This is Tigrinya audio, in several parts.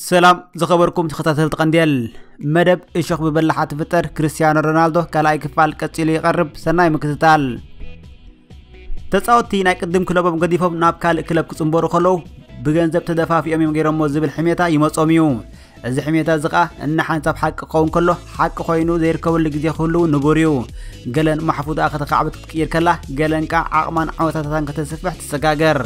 ሰላም ዝኸበርኩም ተኸታተልቲ ቀንዴል መደብ እሾኽ ብበላሓ ትፍጠር። ክርስቲያኖ ሮናልዶ ካልኣይ ክፋል ቀጺሉ ይቐርብ። ሰናይ ምክትታል። ተጻወትቲ ናይ ቅድም ክለቦም ገዲፎም ናብ ካልእ ክለብ ክጽንበሩ ከለዉ ብገንዘብ ተደፋፊኦም እዮም ገይሮሞ ዝብል ሕሜታ ይመጾም እዩ። እዚ ሕሜታ እዚ ኸኣ እናሓንሳብ ሓቂ ክኸውን ከሎ ሓቂ ኮይኑ ዘይርከበሉ ግዜ ክህልው ንቡር እዩ። ገለን ማሕፉዳኣ ከተኻዕብት ክትቅይር ከላ ገለን ከኣ ዓቕማን ዓወታታታን ከተስፍሕ ትሰጋገር።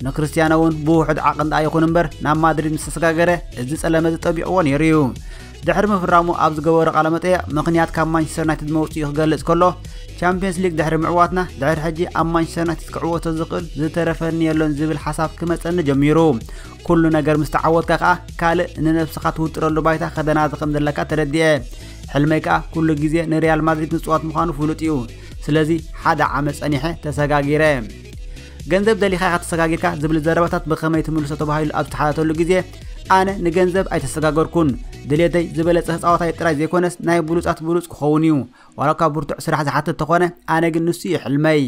ንክርስቲያኖ እውን ብውሑድ ዓቕን ደኣ ይኹን እምበር ናብ ማድሪድ ምስ ተሰጋገረ እዚ ጸለመ እዚ ጠቢቕዎ ነይሩ እዩ። ድሕሪ ምፍራሙ ኣብ ዝገበሮ ቃለ መጠየቕ ምኽንያት ካብ ማንቸስተር ዩናይትድ መውፅኡ ክገልጽ ከሎ ቻምፒየንስ ሊግ ድሕሪ ምዕዋትና ድሕሪ ሕጂ ኣብ ማንቸስተር ዩናይትድ ክዕወቶ ዝኽእል ዝተረፈኒ የሎን ዝብል ሓሳብ ክመጸኒ ጀሚሩ። ኩሉ ነገር ምስ ተዓወትካ ከኣ ካልእ ንነብስኻ ትውጥረሉ ባይታ ከደናዚ ከም ዘለካ ተረዲኤ። ሕልመይ ከኣ ኩሉ ግዜ ንሪያል ማድሪድ ምጽዋት ምዃኑ ፍሉጥ እዩ። ስለዚ ሓደ ዓመት ጸኒሐ ተሰጋጊረ። ገንዘብ ደሊኻ ኢኻ ተሰጋጊርካ ዝብል ዘረባታት ብኸመይ ትምልሶ ተባሂሉ ኣብ ዝተሓተተሉ ግዜ ኣነ ንገንዘብ ኣይተሰጋገርኩን። ድሌተይ ዝበለጸ ተጻዋታይ ጥራይ ዘይኮነስ ናይ ብሉጻት ብሉጽ ክኸውን እዩ። ዋላ እኳ ብርቱዕ ስራሕ ዝሓትት ተኾነ ኣነ ግን ንሱ እዩ ሕልመይ።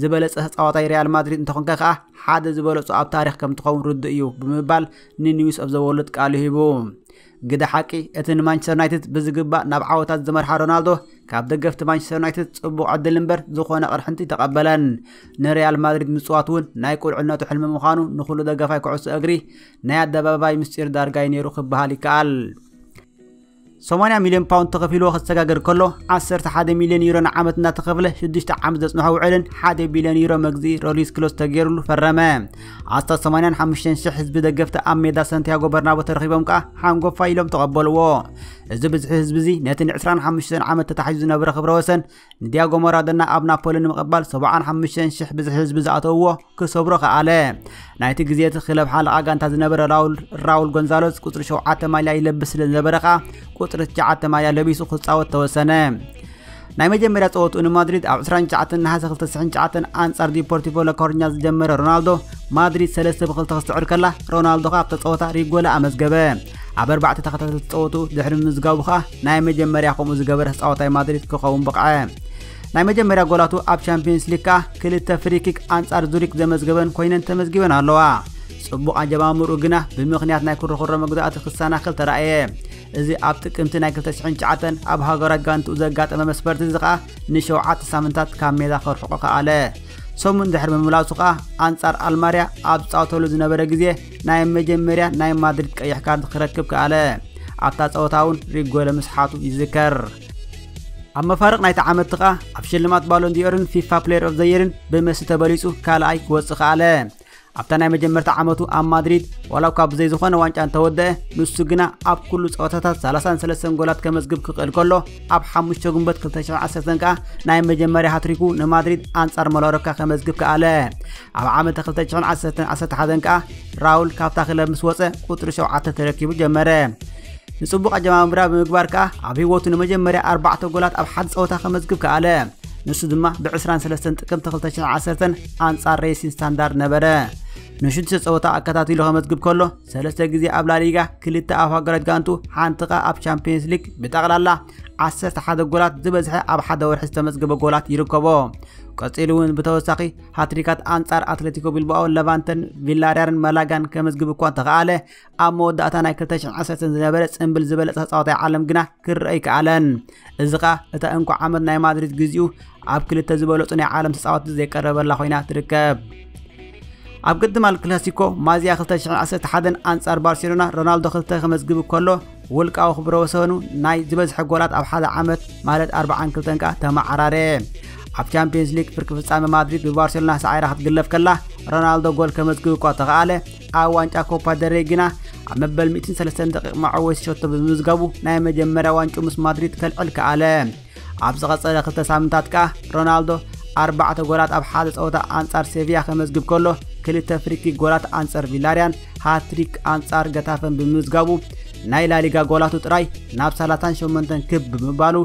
ዝበለጸ ተጻዋታይ ሪያል ማድሪድ እንተኾንካ ከኣ ሓደ ዝበለጹ ኣብ ታሪኽ ከም ትኸውን ርዱእ እዩ ብምባል ንኒውስ ኦፍ ዘ ወርልድ ቃሉ ሂቡ። ግደ ሓቂ እቲ ንማንቸስተር ዩናይትድ ብዝግባእ ናብ ዓወታት ዝመርሓ ሮናልዶ ካብ ደገፍቲ ማንቸስተር ዩናይትድ ጽቡቕ ዕድል እምበር ዝኾነ ቅርሕንቲ ተቐበለን። ንሪያል ማድሪድ ምጽዋት እውን ናይ ቁልዕነቱ ሕልሚ ምዃኑ ንኹሉ ደጋፋይ ኩዕሶ እግሪ ናይ ኣደባባይ ምስጢር ዳርጋይ ነይሩ ክበሃል ይከኣል። ሰማንያ ሚልዮን ፓውንድ ተኸፊልዎ ክሰጋገር ከሎ ዓሰርተ ሓደ ሚልዮን ዩሮ ንዓመት እናተኸፍለ ሽዱሽተ ዓመት ዘጽንሖ ውዕልን ሓደ ቢልዮን ዩሮ መግዝኢ ሪሊዝ ክሎዝ ተገይሩሉ ፈረመ። ኣስታት ሰማንያን ሓሙሽተን ሽሕ ህዝቢ ደገፍቲ ኣብ ሜዳ ሳንቲያጎ በርናቦ ተረኺቦም ከኣ ሓንጎፋይ ኢሎም ተቐበልዎ። እዚ ብዝሒ ህዝቢ እዚ ነቲ ን ዕስራን ሓሙሽተን ዓመት ተታሒዙ ዝነበረ ክብረ ወሰን ንዲያጎ ማራዶና ኣብ ናፖሊ ንምቕባል ሰብዓን ሓሙሽተን ሽሕ ብዝሒ ህዝቢ ዝኣተውዎ ክሰብሮ ከኣለ። ናይቲ ግዜ እቲ ክለብ ሓለቓ ጋንታ ዝነበረ ራውል ራውል ጎንዛሎስ ቁጽሪ ሸውዓተ ማልያ ይለብስ ስለ ዝነበረ ከኣ ቁጽሪ ትሽዓተ ማልያ ለቢሱ ክጻወት ተወሰነ። ናይ መጀመርያ ጸወትኡ ንማድሪድ ኣብ ዕስራን ትሽዓተን ነሓሰ ክልተ ሽሕን ትሽዓተን ኣንጻር ዲፖርቲቮ ላኮሩኛ ዝጀመረ ሮናልዶ ማድሪድ ሰለስተ ብኽልተ ክትስዕር ከላ ሮናልዶ ከኣ ኣብታ ጸወታ ሪጎላ ኣመዝገበ። ኣብ ኣርባዕተ ተኸታተልቲ ጸወትኡ ድሕሪ ምምዝጋቡ ከኣ ናይ መጀመርያ ከምኡ ዝገበረ ተጻዋታይ ማድሪድ ክኸውን በቕዐ። ናይ መጀመርያ ጎላቱ ኣብ ቻምፒየንስ ሊግ ከኣ ክልተ ፍሪኪክ ኣንጻር ዙሪክ ዘመዝገበን ኮይነን ተመዝጊበን ኣለዋ። ጽቡቕ ኣጀማምርኡ ግና ብምኽንያት ናይ ኩርኹሮ መጉዳእቲ ክሰናኸል ተራእየ። እዚ ኣብ ጥቅምቲ ናይ ክልተ ሽሕን ትሽዓተን ኣብ ሃገራት ጋንትኡ ዘጋጠመ መስፈርቲ እዚ ከኣ ንሸውዓተ ሳምንታት ካብ ሜዳ ከርሕቆ ከኣለ። ሰሙን ድሕሪ ምምላሱ ከኣ ኣንጻር ኣልማርያ ኣብ ዝጻወተሉ ዝነበረ ግዜ ናይ መጀመርያ ናይ ማድሪድ ቀይሕ ካርድ ክረክብ ከኣለ። ኣብታ ጸወታ እውን ሪጎለ ምስሓቱ ይዝከር። ኣብ መፋርቕ ናይቲ ዓመት ከኣ ኣብ ሽልማት ባሎን ዲኦርን ፊፋ ፕሌየር ኦፍ ዘ የርን ብመሲ ተበሊጹ ካልኣይ ክወጽእ ከኣለ። ኣብታ ናይ መጀመርታ ዓመቱ ኣብ ማድሪድ ዋላ እኳ ብዘይ ዝኾነ ዋንጫ እንተወደአ ንሱ ግና ኣብ ኩሉ ጸወታታት ሰላሳን ሰለስተን ጎላት ከመዝግብ ክኽእል ከሎ ኣብ ሓሙሽተ ጉንበት ክልተ ሽሕን ዓሰርተን ከኣ ናይ መጀመርያ ሃትሪኩ ንማድሪድ ኣንጻር ማዮርካ ከመዝግብ ከኣለ። ኣብ ዓመተ ክልተ ሽሕን ዓሰርተን ዓሰርተ ሓደን ከኣ ራውል ካብታ ክለብ ምስ ወጸ ቁጽሪ ሸውዓተ ተረኪቡ ጀመረ። ንጽቡቕ ኣጀማምራ ብምግባር ከኣ ኣብ ህይወቱ ንመጀመርያ ኣርባዕተ ጎላት ኣብ ሓደ ጸወታ ከመዝግብ ከኣለ። ንሱ ድማ ብ ዕስራን ሰለስተን ጥቅምቲ ክልተ ሽሕን ዓሰርተን ኣንጻር ሬሲንግ ስታንዳርድ ነበረ። ንሽዱሽተ ጸወታ ኣከታቲሉ ከመዝግብ ከሎ ሰለስተ ግዜ ኣብ ላሊጋ ክልተ ኣብ ሃገራት ጋንቱ ሓንቲ ከኣ ኣብ ቻምፒየንስ ሊግ ብጠቕላላ ዓሰርተ ሓደ ጎላት ዝበዝሐ ኣብ ሓደ ወርሒ ዝተመዝገበ ጎላት ይርከቦ። ቀጺሉ እውን ብተወሳኺ ሃትሪካት ኣንጻር ኣትሌቲኮ ቢልባኦ፣ ለቫንተን፣ ቪላሪያልን መላጋን ከመዝግብ እኳ እንተኸኣለ ኣብ መወዳእታ ናይ ክልተ ሽሕን ዓሰርተን ዝነበረ ጽምብል ዝበለጸ ተጻዋታይ ዓለም ግና ክረአ ኣይከኣለን። እዚ ኸኣ እታ እንኮ ዓመት ናይ ማድሪድ ግዚኡ ኣብ ክልተ ዝበለጹ ናይ ዓለም ተጻወትቲ ዘይቀረበላ ኮይና ትርከብ። ኣብ ቅድም ኣል ክላሲኮ ማዝያ ክልተ ሽሕን ዓሰርተ ሓደን ኣንጻር ባርሴሎና ሮናልዶ ክልተ ከመዝግብ ከሎ ውልቃዊ ክብረ ወሰኑ ናይ ዝበዝሐ ጎላት ኣብ ሓደ ዓመት ማለት ኣርባዓን ክልተን ከኣ ተመዓራረ። ኣብ ቻምፒየንስ ሊግ ፍርቂ ፍጻመ ማድሪድ ብባርሴሎና ሳዒራ ክትግለፍ ከላ ሮናልዶ ጎል ከመዝግብ እኳ ተኸኣለ ኣብ ዋንጫ ኮፓ ደሬ ግና ኣብ መበል ሚእትን ሰለስተን ደቂቕ መዓወቲ ሸቶ ብምምዝጋቡ ናይ መጀመርያ ዋንጭኡ ምስ ማድሪድ ከልዕል ከኣለ። ኣብ ዝቐጸለ ክልተ ሳምንታት ከኣ ሮናልዶ ኣርባዕተ ጎላት ኣብ ሓደ ጸወታ ኣንጻር ሴቪያ ከመዝግብ ከሎ ክልተ ፍሪኪክ ጎላት ኣንጻር ቪላርያን ሃትሪክ ኣንጻር ገታፈን ብምምዝጋቡ ናይ ላሊጋ ጎላቱ ጥራይ ናብ ሰላሳን ሸሞንተን ክብ ብምባሉ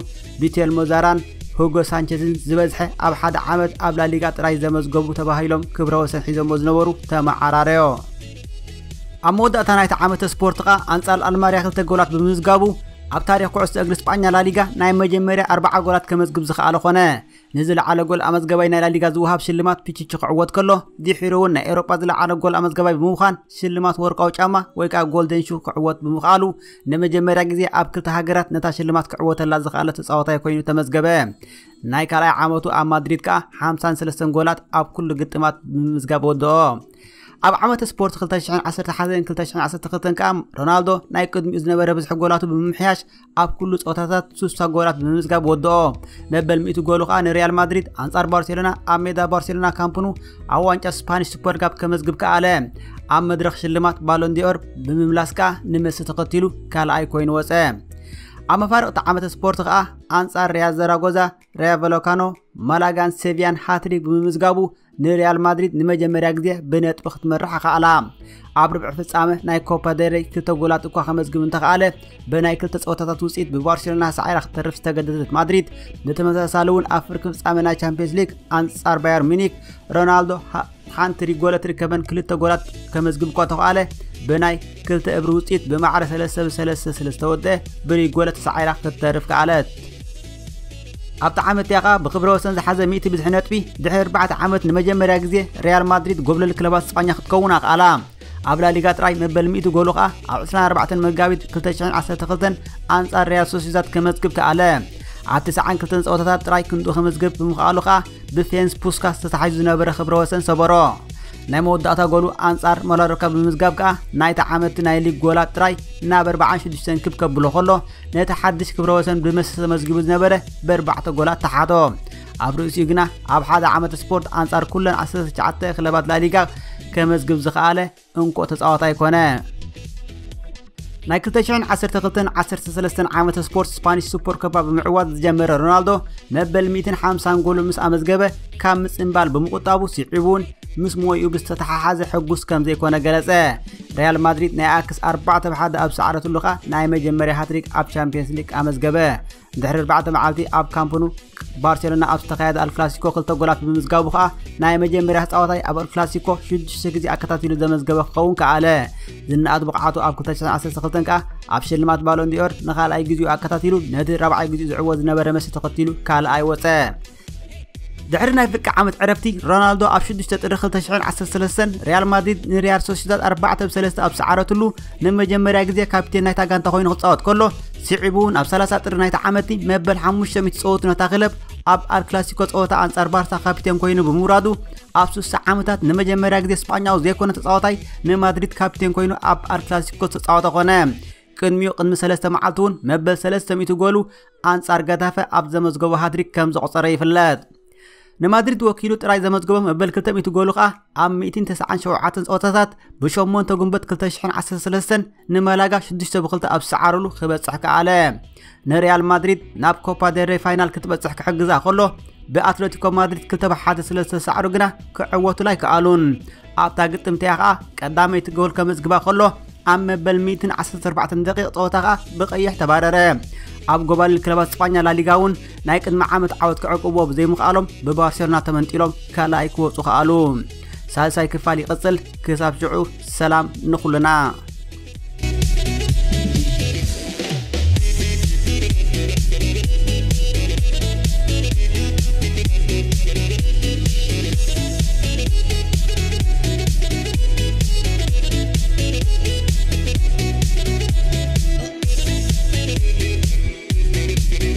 ቢቴል ሞዛራን ሁጎ ሳንቸዝን ዝበዝሐ ኣብ ሓደ ዓመት ኣብ ላሊጋ ጥራይ ዘመዝገቡ ተባሂሎም ክብረ ወሰን ሒዞሞ ዝነበሩ ተመዓራረዮ። ኣብ መወዳእታ ናይቲ ዓመተ ስፖርት ኸኣ ኣንጻር ኣልማርያ ክልተ ጎላት ብምምዝጋቡ ኣብ ታሪኽ ኩዕሶ እግሪ ስጳኛ ላሊጋ ናይ መጀመርያ ኣርባዓ ጎላት ከመዝግብ ዝኸኣለ ኾነ። ንዝለዓለ ጎል ኣመዝገባይ ናይ ላሊጋ ዝወሃብ ሽልማት ፒቺቺ ክዕወት ከሎ፣ ድሒሩ እውን ናይ ኤውሮጳ ዝለዓለ ጎል ኣመዝገባይ ብምዃን ሽልማት ወርቃዊ ጫማ ወይ ከዓ ጎልደን ሹ ክዕወት ብምኽኣሉ፣ ንመጀመርያ ግዜ ኣብ ክልተ ሃገራት ነታ ሽልማት ክዕወተላ ዝኸኣለ ተጻዋታይ ኮይኑ ተመዝገበ። ናይ ካልኣይ ዓመቱ ኣብ ማድሪድ ከዓ ሓምሳን ሰለስተን ጎላት ኣብ ኩሉ ግጥማት ብምምዝጋብ ወድኦ። ኣብ ዓመተ ስፖርት ክልተ ሽሕን ዓሰርተ ሓደን ክልተ ሽሕን ዓሰርተ ክልተን ከዓ ሮናልዶ ናይ ቅድሚኡ ዝነበረ ብዝሒ ጎላቱ ብምምሕያሽ ኣብ ኩሉ ጸወታታት ሱሳ ጎላት ብምምዝጋብ ወድኦ። መበል ሚእቲ ጎሉ ከዓ ንሪያል ማድሪድ ኣንጻር ባርሴሎና ኣብ ሜዳ ባርሴሎና ካምፕ ኑ ኣብ ዋንጫ ስፓኒሽ ሱፐር ካፕ ከመዝግብ ከኣለ። ኣብ መድረኽ ሽልማት ባሎን ዲኦር ብምምላስ ከዓ ንመሲ ተኸቲሉ ካልኣይ ኮይኑ ወፀ። ኣብ መፋርቕቲ ዓመተ ስፖርት ከዓ ኣንጻር ሪያል ዘራጎዛ፣ ራዮ ቫለካኖ፣ ማላጋን ሴቪያን ሃትሪክ ብምምዝጋቡ ንሪያል ማድሪድ ንመጀመርያ ግዜ ብነጥቢ ክትመርሕ ኣኸኣላ። ኣብ ርብዒ ፍጻመ ናይ ኮፓ ደል ሬይ ክልተ ጎላት እኳ ከመዝግብ እንተኸኣለ፣ ብናይ ክልተ ጸወታታት ውጽኢት ብባርሴሎና ሳዒራ ክትተርፍ ዝተገደደት ማድሪድ፣ ብተመሳሳሊ እውን ኣብ ፍርቂ ፍጻመ ናይ ቻምፒየንስ ሊግ ኣንጻር ባየር ሚኒክ ሮናልዶ ሃ- ሓንቲ ሪጎለ ትርከበን ክልተ ጎላት ከመዝግብ እኳ ተኸኣለ፣ ብናይ ክልተ እብሪ ውፅኢት ብማዕረ ሰለስተ ብሰለስተ ስለ ዝተወደአ ብሪጎለ ተሳዒራ ክትተርፍ ከኣለት። ኣብቲ ዓመት እቲኣ ከዓ ብክብረ ወሰን ዝሓዘ ሚእቲ ብዝሒ ነጥቢ ድሕሪ ኣርባዕተ ዓመት ንመጀመርያ ግዜ ሪያል ማድሪድ ጎብለል ክለባት ስጳኛ ክትከውን ኣኽኣላ። ኣብ ላሊጋ ጥራይ መበል ሚእቲ ጎሉ ከዓ ኣብ ዕስራን ኣርባዕተን መጋቢት ክልተ ሽሕን ዓሰርተ ክልተን ኣንጻር ሪያል ሶሲዳድ ከመዝግብ ከኣለ። ኣብ ትስዓን ክልተን ጸወታታት ጥራይ ክንድኡ ከመዝግብ ብምኽኣሉ ከዓ ብፌንስ ፑስካስ ተታሒዙ ዝነበረ ክብረ ወሰን ሰበሮ። ናይ መወዳእታ ጎሉ ኣንጻር ሞላዶካ ብምምዝጋብ ከዓ ናይቲ ዓመት ናይ ሊግ ጎላት ጥራይ ናብ ኣርባዓን ሽዱሽተን ክብ ከብሎ ከሎ፣ ነቲ ሓድሽ ክብረ ወሰን ብመሰ ተመዝጊቡ ዝነበረ ብኣርባዕተ ጎላት ተሓቶ። ኣብ ርእሲኡ ግና ኣብ ሓደ ዓመት ስፖርት ኣንጻር ኩለን ዓሰርተ ትሽዓተ ክለባት ላሊጋ ከመዝግብ ዝኸኣለ እንኮ ተጻዋታይ ኮነ። ናይ ክልተ ሽሕን ዓሰርተ ክልተን ዓሰርተ ሰለስተን ዓመተ ስፖርት ስፓኒሽ ሱፐር ኮፓ ብምዕዋት ዝጀመረ ሮናልዶ፣ መበል ሚእትን ሓምሳን ጎሉ ምስ ኣመዝገበ ካብ ምጽንባል ብምቁጣቡ፣ ስዒቡ እውን ምስ ሞይኡ ብዝተተሓሓዘ ሕጉስ ከም ዘይኮነ ገለጸ። ሪያል ማድሪድ ናይ ኣክስ ኣርባዕተ ብ ሓደ ኣብ ዝሰዓረትሉ ኸኣ ናይ መጀመርያ ሃትሪክ ኣብ ቻምፒየንስ ሊግ ኣመዝገበ። ድሕሪ ኣርባዕተ መዓልቲ ኣብ ካምፕ ኑ ባርሴሎና ኣብ ዝተኻየደ ኣልክላሲኮ ክልተ ጎላት ብምምዝጋቡ ኸኣ ናይ መጀመርያ ተጻዋታይ ኣብ ኣልክላሲኮ ሽዱሽተ ግዜ ኣከታቲሉ ዘመዝገበ ክኸውን ከኣለ። ዝነኣድ ብቕዓቱ ኣብ ክልተ ሽሕን ዓሰርተ ክልተን ከኣ ኣብ ሽልማት ባሎን ዲኦር ንኻልኣይ ግዜኡ ኣከታቲሉ ነቲ ራብዓይ ግዜኡ ዝዕወት ዝነበረ መሲ ተኸቲሉ ካልኣይ ወጸ። ድሕሪ ናይ ፍርቂ ዓመት ዕረፍቲ፣ ሮናልዶ ኣብ ሽዱሽተ ጥሪ ክልተ ሽሕን ዓሰርተ ሰለስተን ሪያል ማድሪድ ንሪያል ሶሲዳድ ኣርባዕተ ብ ሰለስተ ኣብ ዝሰዓረትሉ ንመጀመርያ ግዜ ካፒቴን ናይታ ጋንታ ኮይኑ ክጻወት ከሎ፣ ስዒቡ እውን ኣብ ሰላሳ ጥሪ ናይቲ ዓመቲ መበል ሓሙሽተ ሚእቲ ጸወቱ ነታ ክለብ ኣብ ኣልክላሲኮ ጸወታ ኣንጻር ባርሳ ካፒቴን ኮይኑ ብምውራዱ፣ ኣብ ስሳ ዓመታት ንመጀመርያ ግዜ ስጳኛዊ ዘይኮነ ተጻዋታይ ንማድሪድ ካፒቴን ኮይኑ ኣብ ኣልክላሲኮ ዝተጻወተ ኮነ። ቅድሚኡ ቅድሚ ሰለስተ መዓልቲ እውን መበል ሰለስተ ሚእቲ ጎሉ ኣንጻር ገታፈ ኣብ ዘመዝገቦ ሃትሪክ ከም ዘቑጸረ ይፍለጥ። ንማድሪድ ወኪሉ ጥራይ ዘመዝገቦ መበል ክልተ ሚእቲ ጎሉ ኸኣ ኣብ ሚእትን ተስዓን ሸውዓተን ጸወታታት ብሸሞንተ ጉንበት ክልተ ሽሕን ዓሰርተ ሰለስተን ንማላጋ ሽዱሽተ ብ ክልተ ኣብ ዝሰዓረሉ ክበጽሕ ከኣለ። ንሪያል ማድሪድ ናብ ኮፓ ደል ሬይ ፋይናል ክትበጽሕ ክሕግዛ ከሎ፣ ብኣትሌቲኮ ማድሪድ ክልተ ብ ሓደ ስለ ዝተሳዕሩ ግና ክዕወቱላ ኣይከኣሉን። ኣብታ ግጥም እቲኣ ኸኣ ቀዳመይቲ ጎል ከመዝግባ ከሎ፣ ኣብ መበል ሚእትን ዓሰርተ ኣርባዕተን ደቂቕ ጸወታ ኸኣ ብቐይሕ ተባረረ። ኣብ ጎባልል ክለባት ስጳኛ ላሊጋ እውን ናይ ቅድሚ ዓመት ዓወት ክዕቅብዎ ብዘይምኽኣሎም ብባርሴሎና ተመንጢሎም ካልኣይ ክወጹ ከኣሉ። ሳልሳይ ክፋል ይቕጽል። ክሳብ ሽዑ ሰላም ንኹልና።